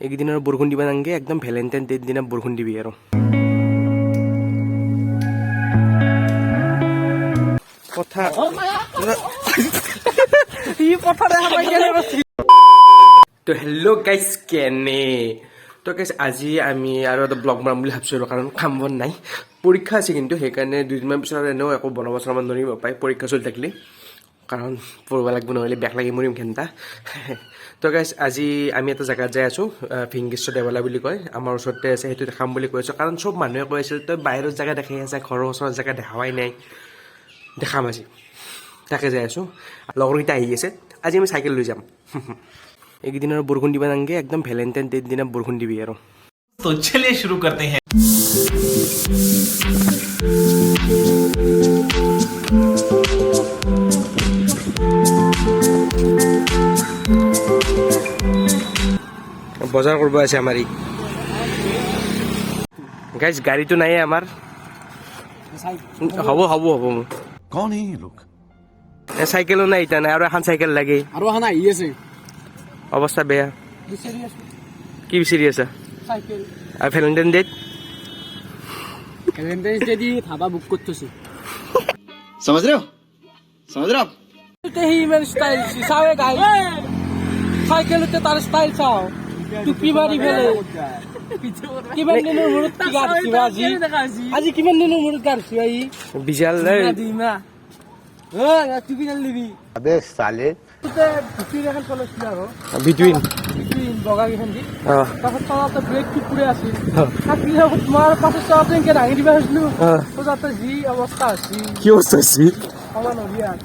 এইকেইদিন আৰু বৰষুণ দিব নালাগে, একদম ভেলেণ্টাইন ডেৰ দিনা বৰষুণ দিবি আৰু। কথা তো হেল্ল' গাইজ, কেনে তো গাইজ, আজি আমি আৰু এটা ব্লগ বনাম বুলি ভাবছোঁ আৰু, কাৰণ কাম বন নাই, পৰীক্ষা আছে কিন্তু সেইকাৰণে দুদিনমান পিছত আৰু এনেও একো বনাব চনাব নোৱাৰিম পাই, পৰীক্ষা চলি থাকিলে, কাৰণ পঢ়িব লাগিব, নহ'লে বেক লাগি মৰিম ঘেণ্টা। তো গাইজ, আজি আমি এটা জেগাত যাই আছোঁ, ভিংগেশ্বৰ দেৱালয় বুলি কয়, আমাৰ ওচৰতে আছে, সেইটো দেখাম বুলি কৈ আছোঁ। কাৰণ চব মানুহে কৈ আছিল, তই বাহিৰৰ জেগা দেখাই আছে, ঘৰৰ ওচৰৰ জেগা দেখাৱাই নাই, দেখাম আজি, তাকে যাই আছোঁ। লগৰকেইটা আহি আছে, আজি আমি চাইকেল লৈ যাম। এইকেইদিন আৰু বৰষুণ দিব নালাগে, একদম ভেলেণ্টাইন ডেৰ দিনা বৰষুণ দিবি আৰু। तो चलिए शुरू करते हैं। বজাৰ কৰিব আছে আমাৰ ই। গাইজ, গাড়ীটো নাই আমাৰ। হ'ব হ'ব হ'ব। कौन है ये लोग? এ, চাইকেলো নাই এতিয়া, নাই আৰু এখন চাইকেল লাগে। আৰু এখন আহি আছে। অৱস্থা বেয়া। বিচাৰি আছো। কি বিচাৰি আছা? চাইকেল। আৰু Valentine ডেত? Valentine's day the dhaba book কৰি থৈছো। समझ रहे हो? समझ रहे हो आप? সি ইমান ষ্টাইল চাৱে গাই, চাইকেলতে তাৰ ষ্টাইল চাওঁ, টুপি মাৰি ফেলে। কিমান দিনৰ মূৰত কি গা ধুইছি আজি, আজি কিমান দিনৰ মূৰত গা ধুইছি ই। বিশাল। টুপি নালিবি। अबे साले। টুপি এখন চলাইছিল আৰু বিটুইন টুপি বগা কেইখন দি। অঁ। তাৰপাছত তলতে ব্ৰেকটো পুৰে আছিল, তোমাৰ পাছত চলাটো এনেকে দাঙি দিব খুজিছিলো, যাতে যি অৱস্থা হৈছে। কি অৱস্থা হৈছে? ক'ব নোৱাৰি আৰু।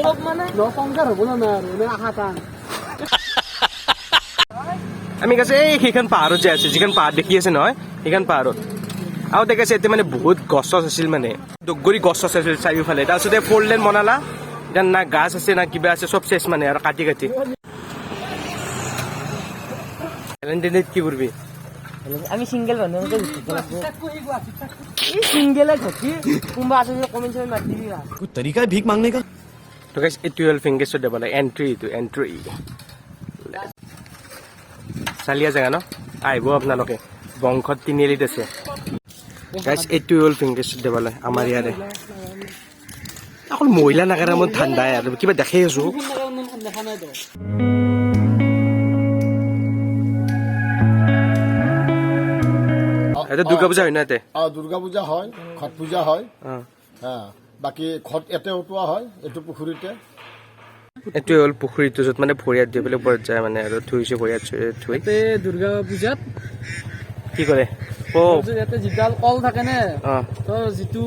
অলপ মানে সংসাৰ হ'ব না আৰু এনে আশা টান। আমি কৈছে এই সেইখন পাহাৰত যাই আছো, যিখন পাহাৰ দেখি আছে নহয়, সেইখন পাহাৰত। আৰু দেখাইছে ইয়াতে মানে বহুত গছ চছ আছিল, মানে ডগৰি গছ চছ আছিল চাৰিওফালে। তাৰপিছতে ফ'ৰ লেন বনালা, এতিয়া না গাছ আছে না কিবা আছে, চব চেচ মানে আৰু কাটি কাটি। ভেলেণ্টাইন ডেত কি কৰিবি? আমি সিঙ্গেল মানুহ, এনেকে সিঙ্গেলে ঘটি কোনোবা আছে যদি কমেণ্ট চমেণ্ট মাতি দিবি। कोई तरीका है भीख मांगने का? তো গাইছ, এইটো হ'ল ফিংগেশ্বৰ দেৱালয় এণ্ট্ৰি, এইটো এণ্ট্ৰি। চালিয়া জেগা ন, আহিব আপোনালোকে, বংশত তিনিআলিত আছে। গাইছ, এইটো হ'ল ফিংগেশ্বৰ দেৱালয় আমাৰ ইয়াৰে। অকল মহিলা নাগাৰা, মোৰ ঠাণ্ডাই আৰু কিবা দেখাই আছো। দেখা নাই তো। ইয়াতে দুৰ্গা পূজা হয় ন ইয়াতে? অ, দুৰ্গা পূজা হয়, খট পূজা হয়। অঁ। হ্যাঁ, বাকী খট ইয়াতে উটোৱা হয়, এইটো পুখুৰীতে। এইটোৱে হ'ল পুখুৰীটো, য'ত মানে ভৰি হাত ধুই পেলাই ওপৰত যায় মানে, আৰু ধুইছে ভৰি হাত ধুই। ইয়াতে দুৰ্গা পূজাত কি কৰে অ? ইয়াতে যিডাল কল থাকে নে, তো যিটো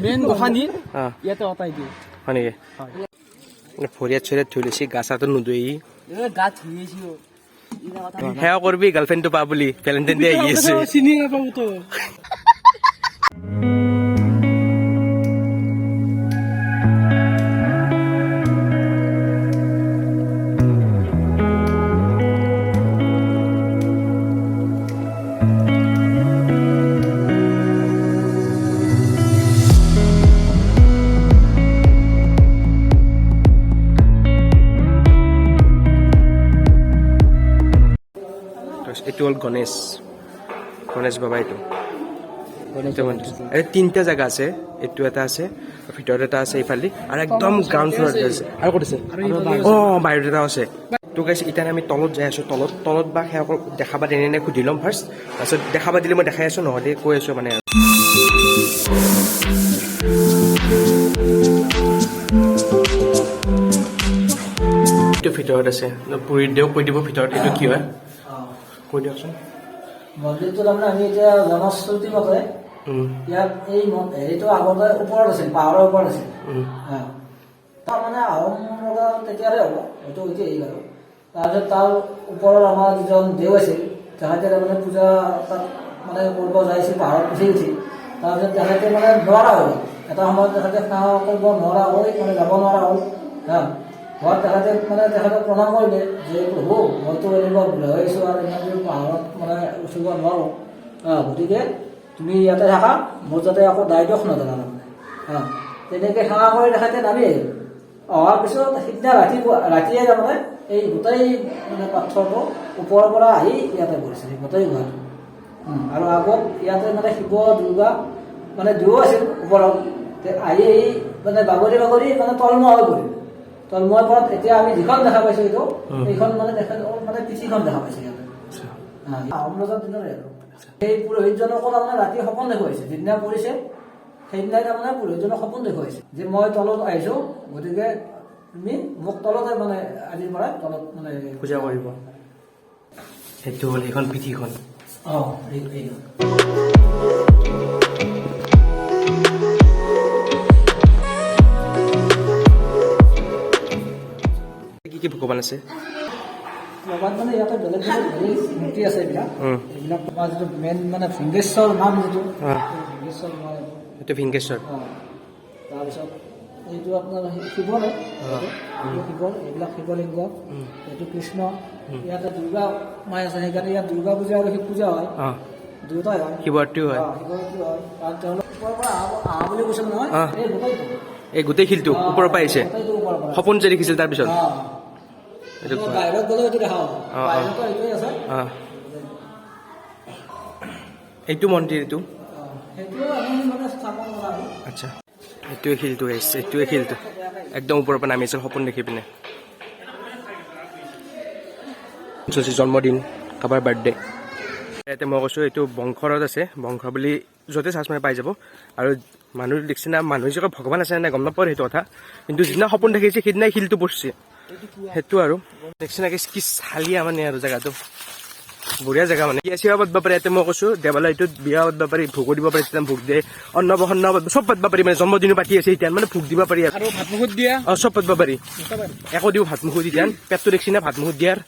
মেইন গোসানী ইয়াতে অতাই দিয়ে। হয় নেকি? মানে ভৰি হাত চৰি হাত ধুই লৈছে, গা চাটো নুধুই। গা ধুই আছো। সেৱা কৰিবি গাৰ্লফ্ৰেণ্ডটো পা বুলি, ভেলেণ্টাইন ডে আহি আছে। চিনি নাপাব তো। এইটো হ'ল গণেশ, গণেশ বাবা এইটো। এইটো মন্দিৰ। এই তিনিটা জেগা আছে, এইটো এটা আছে, ভিতৰত এটা আছে এইফালে, আৰু একদম গ্ৰাউণ্ড ফ্ল'ৰত এটা আছে। আৰু ক'ত আছে? অ, বাহিৰত এটা আছে। তো গাইছ, এতিয়া আমি তলত যাই আছোঁ, তলত তলত বা সেয়া দেখাবা তেনে নে সুধি ল'ম ফাৰ্ষ্ট, তাৰপিছত দেখাবা দিলে মই দেখাই আছোঁ, নহ'লে কৈ আছোঁ মানে। এইটো ভিতৰত আছে, পুৰীত দেও কৈ দিব ভিতৰত এইটো কি হয়, কৈ দিয়কচোন। মন্দিৰটো তাৰমানে আমি এতিয়া জনশ্ৰুতি মতে ইয়াত এই হেৰিটো আগতে ওপৰত আছিল, পাহাৰৰ ওপৰত আছিল। হা। তাৰ মানে আহোম ৰজা তেতিয়াৰে হ'ব, এইটো ঐতিহাসিক। আৰু তাৰপিছত তাৰ ওপৰৰ আমাৰ যিজন দেও আছিল, তেখেতে তাৰমানে পূজা তাত মানে কৰিব যাইছিল পাহাৰত উঠি উঠি। তাৰপিছত তেখেতে মানে নোৱাৰা হ'ল এটা সময়ত, তেখেতে সেৱা কৰিব নোৱাৰা হৈ মানে যাব নোৱাৰা হ'ল। হা, হোৱাত তেখেতে মানে তেখেতক প্ৰণাম কৰিলে যে প্ৰভু, মইতো এনেকুৱা বুঢ়া হৈ আছোঁ আৰু ইমান দূৰ পাহাৰত মানে উঠিব নোৱাৰোঁ, হা, গতিকে তুমি ইয়াতে থাকা, মোৰ যাতে একো দায় দোষ নধৰা তাৰমানে। হা, তেনেকৈ সেৱা কৰি তেখেতে নামি আহিল। অহাৰ পিছত সিদিনা ৰাতিপুৱা ৰাতিয়ে তাৰমানে এই গোটেই মানে পাথৰটো ওপৰৰ পৰা আহি ইয়াতে পৰিছে, এই গোটেই গুহাটো। আৰু আগত ইয়াতে মানে শিৱ দুৰ্গা মানে দুয়ো আছিল ওপৰত। আহি আহি মানে বাগৰি বাগৰি মানে তলমুৱা হৈ পৰিল। তলমুৱাৰ পৰাত এতিয়া আমি যিখন দেখা পাইছো এইটো, সেইখন মানে দেখা মানে পিঠিখন দেখা পাইছো ইয়াতে। আহোম ৰজাৰ দিনৰে আৰু। সেই পুৰোহিতজনকো তাৰমানে ৰাতি সপোন দেখুৱাইছে, যিদিনা পৰিছে সেইদিনাই তাৰমানে পুৰোহিতজনক সপোন দেখুৱাইছে যে মই তলত আহিছো, গতিকে তুমি মোক তলতে মানে আজিৰ পৰা তলত মানে পূজা কৰিব। সেইটো হ'ল সেইখন পিঠিখন। অ, এইটো। কি কি ভগৱান আছে? ভগৱান মানে ইয়াতে বেলেগ বেলেগ হেৰি মূৰ্তি আছে এইবিলাক। এইবিলাক তোমাৰ যিটো মেইন মানে ভিংগেশ্বৰ নাম যিটো, ভিংগেশ্বৰ নাম। এইটো ভিংগেশ্বৰ। অ, তাৰপিছত এইটো আপোনাৰ শিৱৰে, এইটো শিৱৰ, এইবিলাক শিৱলিংগ, এইটো কৃষ্ণ। ইয়াতে দুৰ্গা মাই আছে, সেইকাৰণে ইয়াত দুৰ্গা পূজা আৰু শিৱ পূজা হয়, দুয়োটাই হয়। শিৱৰাত্ৰিও হয়। অ, শিৱৰাত্ৰি হয়। কাৰণ তেওঁলোক ওপৰৰ পৰা আহা বুলি কৈছিল নহয়, এই গোটেইটো। এই গোটেই শিলটো ওপৰৰ পৰা আহিছে, গোটেইটো ওপৰৰ পৰা। সপোন যে দেখিছিল তাৰপিছত। এইটো কোৱা। বাহিৰত গ'লেও এইটো দেখা পাব। অ। বাহিৰতো এইটোৱে আছে। এইটো মন্দিৰ এইটো। সেইটো আমি মানে স্থাপন কৰা আৰু। আচ্ছা, এইটোৱে শিলটো আহিছে, এইটোৱে শিলটো একদম ওপৰৰ পৰা নামি আছিল সপোন দেখি পিনে। চলছে জন্মদিন, কাৰোবাৰ বাৰ্থডে। ইয়াতে মই কৈছোঁ এইটো বংশৰত আছে, বংশ বুলি য'তে চাৰ্চ মাৰি পাই যাব। আৰু মানুহ দেখছি না, মানুহ যে কয় ভগৱান আছে নে নাই গম নাপাওঁ সেইটো কথা, কিন্তু যিদিনা সপোন দেখিছে সেইদিনাই শিলটো পৰছে। সেইটো আৰু দেখছি না কি চালিয়া মানে আৰু জেগাটো বঢ়িয়া জেগা মানে। বিয়া চিয়া পাতব পাৰি ইয়াতে, মই কৈছোঁ দেৱালয়টোত বিয়া পাতব পাৰি, ভোগো দিব পাৰি, তেতিয়া ভোগ দিয়ে, অন্নপ্ৰাশন্ন পাতব, চব পাতব পাৰি মানে। জন্মদিনো পাতি আছে এতিয়া মানে ভোগ দিব পাৰি আৰু ভাত মুখত দিয়া। অ, চব পাতব পাৰি। একো দিওঁ ভাত মুখত এতিয়া পেটটো দেখছি না ভাত মুখত দিয়াৰ।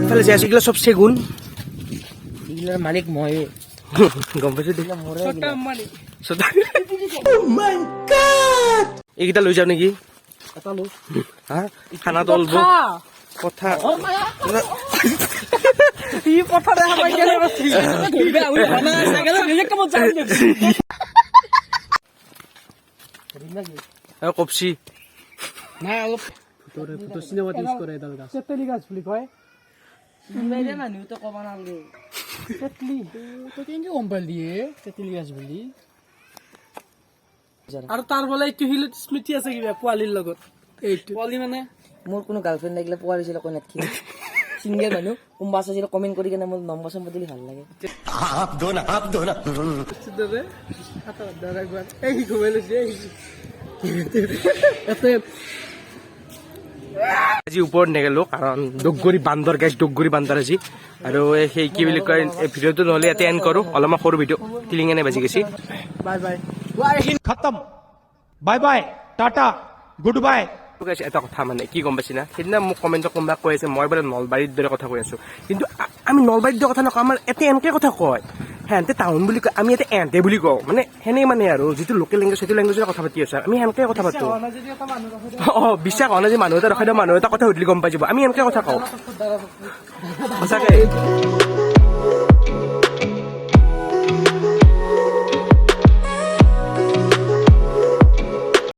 ইফালে যাই আছো, এইগিলা চব চেগুন। এইগিলাৰ মালিক ময়ে। গম পাইছো দে। এইকেইটা লৈ যাওঁ নেকি? হা, খানা তলব কথা। ই কথা দেখা পাই কেনে কপচি নাই অলপ তেতেলী গাছ বুলি কয়। মানুহটো ক'ব নালাগে। তেতলি তই কেনেকে গম পালি তেতেলী গাছ বুলি? আৰু তাৰ বোলে এইটো শিলত স্মৃতি আছে কিবা পোৱালিৰ লগত। এইটো পোৱালি মানে মোৰ কোনো গাৰ্লফ্ৰেণ্ড লাগিলে পোৱালি ছোৱালী কৈ নাথাকিম। চিংগল মানুহ কোনোবা আছে যদি কমেণ্ট কৰি কেনে মোৰ নম্বৰ চম্বৰ দিলে ভাল লাগে। এই ঘুমাই লৈছে ইয়াতে। আজি ওপৰত নেগেলো কাৰণ ডগৰি বান্দৰ গাইছ, ডগৰি বান্দৰ আজি। আৰু সেই কি বুলি কয়, এই ভিডিঅ'টো নহ'লে ইয়াতে এণ্ড কৰোঁ। অলপমান সৰু ভিডিঅ' টিলিং এনে বাজি গৈছে। Bye bye, খতম, bye bye, tata, good bye. এটা কথা মানে কি গম পাইছি না, সেইদিনা মোক কমেণ্টত কোনোবা কৈ আছে মই বোলে নলবাৰীৰ দৰে কথা কৈ আছো, কিন্তু আমি নলবাৰীৰ দৰে কথা নকওঁ, আমাৰ ইয়াতে এনেকে কথা কয়। সেহেঁতে টাউন বুলি কয়, আমি ইয়াতে এহঁতে বুলি কওঁ, মানে সেনে মানে আৰু যিটো লোকেল লেংগুৱেজ সেইটো লেংগুৱেজত কথা পাতি আছো, আমি সেনেকে কথা পাতো। অ, বিশ্বাস হোৱা নাই যে মানুহ এটা ৰখাই দিওঁ, মানুহ এটা কথা সুধিলে গম পাই যাব, আমি এনেকে কথা কওঁ সঁচাকে।